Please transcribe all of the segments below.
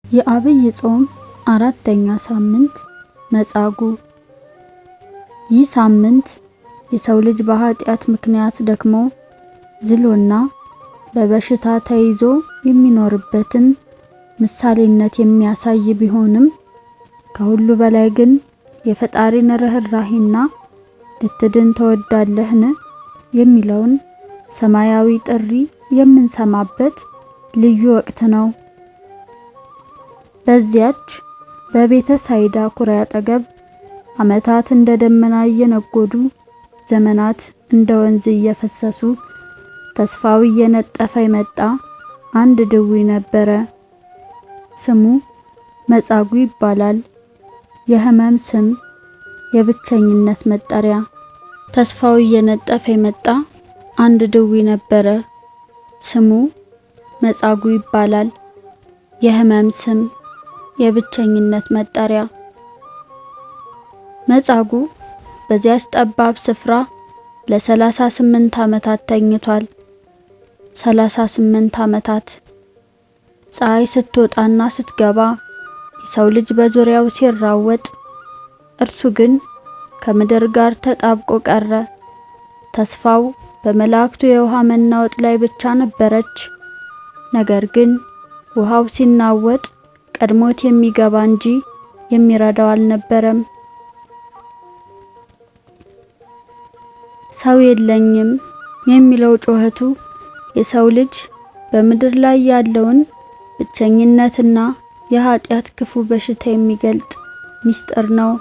የዐቢይ ጾም አራተኛ ሳምንት መጻጉዕ። ይህ ሳምንት የሰው ልጅ በኃጢአት ምክንያት ደክሞ ዝሎና በበሽታ ተይዞ የሚኖርበትን ምሳሌነት የሚያሳይ ቢሆንም፣ ከሁሉ በላይ ግን የፈጣሪን ርኅራኄና "ልትድን ትወዳለህን?" የሚለውን ሰማያዊ ጥሪ የምንሰማበት ልዩ ወቅት ነው። በዚያች በቤተ ሳይዳ ኩሬ አጠገብ፣ ዓመታት እንደ ደመና እየነጎዱ፣ ዘመናት እንደ ወንዝ እየፈሰሱ፣ ተስፋው እየነጠፈ የመጣ አንድ ድውይ ነበረ። ስሙ መጻጉዕ ይባላል። የሕመም ስም፣ የብቸኝነት መጠሪያ። ተስፋው እየነጠፈ የመጣ አንድ ድውይ ነበረ። ስሙ መጻጉዕ ይባላል። የሕመም ስም፣ የብቸኝነት መጠሪያ። መጻጉዕ በዚያች ጠባብ ስፍራ ለ38 ዓመታት ተኝቷል። 38 ዓመታት። ፀሐይ ስትወጣና ስትገባ የሰው ልጅ በዙሪያው ሲራወጥ፣ እርሱ ግን ከምድር ጋር ተጣብቆ ቀረ። ተስፋው በመላእክቱ የውሃ መናወጥ ላይ ብቻ ነበረች። ነገር ግን ውሃው ሲናወጥ ቀድሞት የሚገባ እንጂ የሚረዳው አልነበረም። ሰው የለኝም የሚለው ጩኸቱ የሰው ልጅ በምድር ላይ ያለውን ብቸኝነትና የኃጢአት ክፉ በሽታ የሚገልጥ ምስጢር ነው።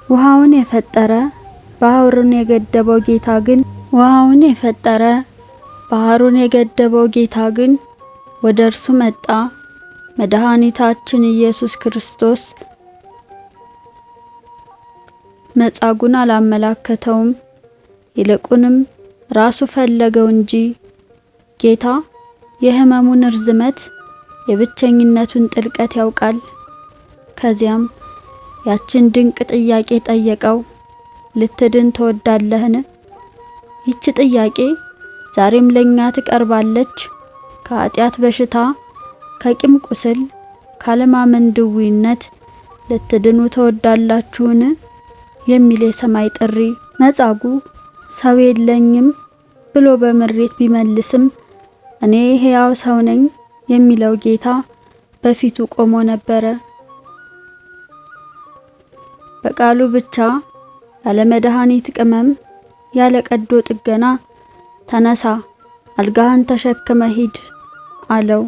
ውሃውን የፈጠረ ባህሩን የገደበው ጌታ ግን ውሃውን የፈጠረ ባህሩን የገደበው ጌታ ግን ወደ እርሱ መጣ። መድኃኒታችን ኢየሱስ ክርስቶስ መጻጉዕን አላመላከተውም፣ ይልቁንም ራሱ ፈለገው እንጂ። ጌታ የሕመሙን ርዝመት፣ የብቸኝነቱን ጥልቀት ያውቃል። ከዚያም ያችን ድንቅ ጥያቄ ጠየቀው፣ ልትድን ትወዳለህን? ይህች ጥያቄ ዛሬም ለኛ ትቀርባለች። ከኃጢአት በሽታ፣ ከቂም ቁስል፣ ካለማመን ድውይነት ልትድኑ ትወዳላችሁን? የሚል የሰማይ ጥሪ። መጻጉዕ ሰው የለኝም ብሎ በምሬት ቢመልስም፣ እኔ ሕያው ሰው ነኝ የሚለው ጌታ በፊቱ ቆሞ ነበረ። በቃሉ ብቻ፣ ያለ መድኃኒት ቅመም፣ ያለ ቀዶ ጥገና፣ ተነሳ፣ አልጋህን ተሸክመህ ሂድ አለው።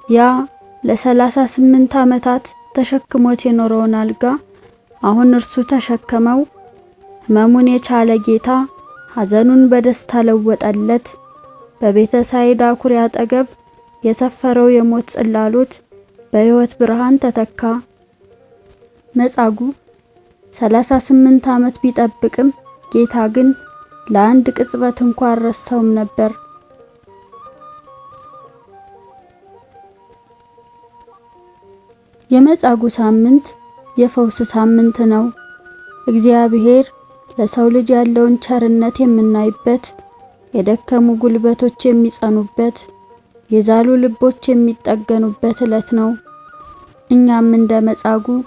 ያ ለ38 ዓመታት ተሸክሞት የኖረውን አልጋ አሁን እርሱ ተሸከመው። ሕመሙን የቻለ ጌታ ሐዘኑን በደስታ ለወጠለት። በቤተ ሳይዳ ኩሬ አጠገብ የሰፈረው የሞት ጽላሎት በሕይወት ብርሃን ተተካ። መጻጉዕ 38 ዓመት ቢጠብቅም ጌታ ግን ለአንድ ቅጽበት እንኳ አልረሳውም ነበር። የመጻጉዕ ሳምንት የፈውስ ሳምንት ነው። እግዚአብሔር ለሰው ልጅ ያለውን ቸርነት የምናይበት፣ የደከሙ ጉልበቶች የሚጸኑበት፣ የዛሉ ልቦች የሚጠገኑበት ዕለት ነው። እኛም እንደ መጻጉዕ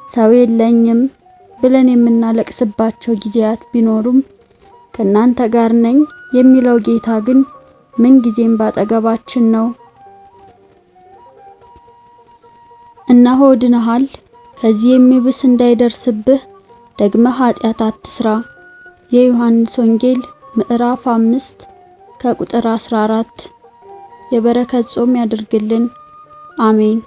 ሰው የለኝም ብለን የምናለቅስባቸው ጊዜያት ቢኖሩም፣ ከእናንተ ጋር ነኝ የሚለው ጌታ ግን ምንጊዜም ባጠገባችን ነው። እነሆ ድነሃል፣ ከዚህ የሚብስ እንዳይደርስብህ ደግመህ ኃጢአት አትስራ። የዮሐንስ ወንጌል ምዕራፍ 5 ከቁጥር 14። የበረከት ጾም ያድርግልን። አሜን።